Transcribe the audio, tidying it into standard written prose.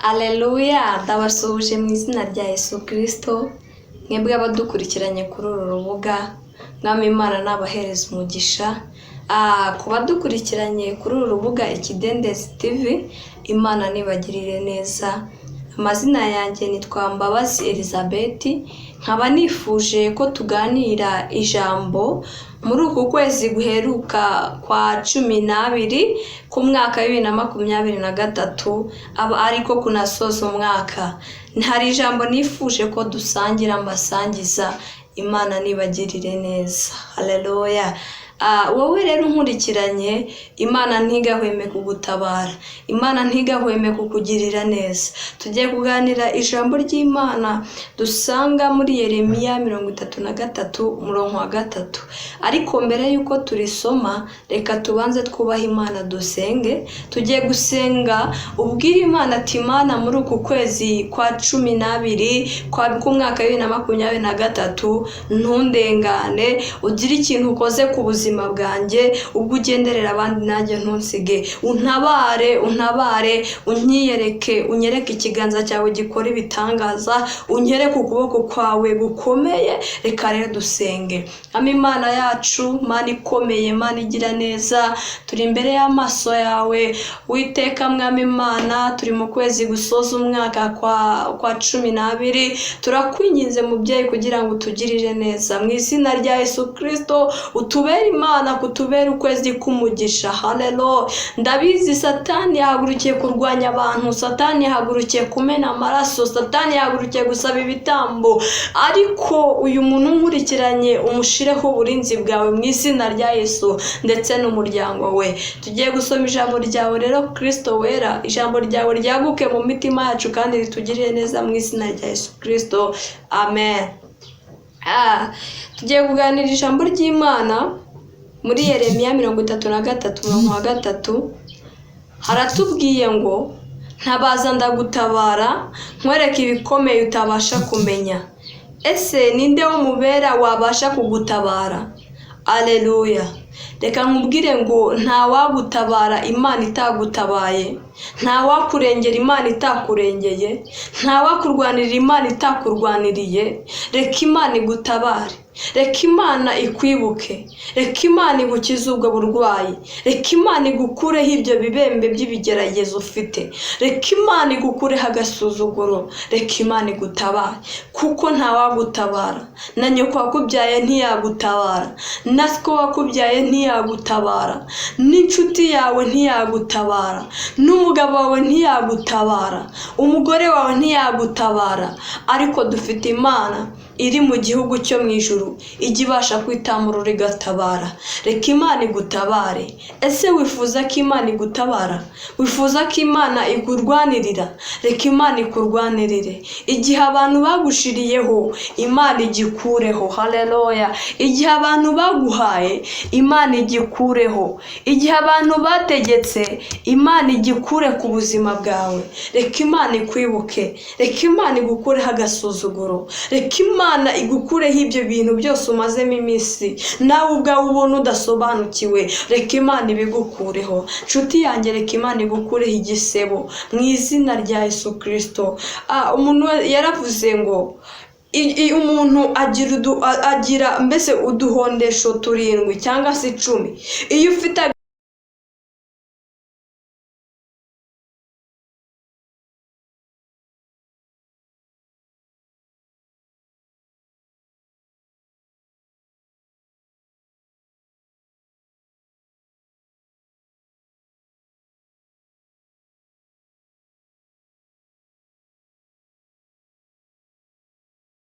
Aleluya, ndabasuhuje mu izina rya Yesu Kristo, mwebwe abadukurikiranye kuri uru rubuga. Mwami Imana nabahereza umugisha. Ku badukurikiranye kuri uru rubuga Ikidendezi TV, Imana nibagirire neza. Amazina yanjye nitwa Mbabazi Elizabeth, nkaba nifuje ko tuganira ijambo muri uku kwezi guheruka kwa 12 k'umwaka wa 2023, aba ariko kunasoza umwaka. Hari ijambo nifuje ko dusangira, mbasangiza. Imana nibagirire neza. Haleluya. Wowe rero unkurikiranye, Imana ntigahweme kugutabara, Imana ntigahweme kukugirira neza. Tugiye kuganira ijambo ry'Imana dusanga muri Yeremiya 33 umurongo wa 3. Ariko mbere y'uko turisoma, reka tubanze twubahe Imana, dusenge. Tugiye gusenga, ubwire Imana ati: "Imana, muri uku kwezi kwa 12 k'umwaka wa 2023, ntundengane, ugire ikintu ukoze ku buzima bwanjye, ubwo ugenderera abandi nanjye ntunsige, untabare, untabare, unyiyereke, unyereke ikiganza cyawe gikora ibitangaza, unyereke ukuboko kwawe gukomeye." Reka rero dusenge. Ama Imana yacu, Mana ikomeye, Mana igira neza, turi imbere y'amaso yawe, Witeka Mwami Imana. Turi mu kwezi gusoza umwaka kwa 12. Turakwinginze mubyeyi kugira ngo utugirire neza mu izina rya Yesu Kristo, utubere Imana, kutubera ukwezi k'umugisha. Haleluya. Ndabizi Satani yahagurukiye kurwanya abantu, Satani yahagurukiye kumena amaraso, Satani yahagurukiye gusaba ibitambo, ariko uyu muntu nkurikiranye umushireho uburinzi bwawe mu izina rya Yesu, ndetse n'umuryango we. Tugiye gusoma ijambo ryawe rero, Kristo wera, ijambo ryawe ryaguke mu mitima yacu kandi ritugirire neza mu izina rya Yesu Kristo, amen. Tugiye kuganira ijambo ry'Imana muri Yeremiya 33 umurongo wa 3. Haratubwiye ngo: "Ntabaza ndagutabara, nkwereke ibikomeye utabasha kumenya." Ese ninde w'umubera wabasha kugutabara? Aleluya. Reka nkubwire ngo ntawagutabara Imana itagutabaye, ntawakurengera Imana itakurengeye, ntawakurwanirira Imana itakurwaniriye. Reka Imana igutabare, reka Imana ikwibuke, reka Imana igukize ubwo burwayi, reka Imana igukureho ibyo bibembe by'ibigeragezo ufite, reka Imana igukureho agasuzuguro, reka Imana igutabare, kuko ntawagutabara. Na nyoko wakubyaye ntiyagutabara, na so wakubyaye ntiyagutabara, n'inshuti yawe ntiyagutabara, n'umugabo wawe ntiyagutabara, umugore wawe ntiyagutabara. Ariko dufite Imana iri mu gihugu cyo mu ijuru, ijya ibasha kwitamurura igatabara. Reka Imana igutabare. Ese wifuza ko Imana igutabara? Wifuza ko Imana ikurwanirira? Reka Imana ikurwanirire. Igihe abantu bagushiriyeho, Imana igikureho. Haleluya. Igihe abantu baguhaye, Imana igikureho. Igihe abantu bategetse, Imana igikure ku buzima bwawe. Reka Imana ikwibuke, reka Imana igukureho agasuzuguro, reka Imana igukureho ibyo bintu byose umazemo iminsi nawe ubwawe ubona udasobanukiwe. Reka Imana ibigukureho, nshuti yanjye. Reka Imana igukureho igisebo mu izina rya Yesu Kristo. Umuntu yaravuze ngo umuntu agira mbese uduhondesho turindwi cyangwa se 10 iyo ufite.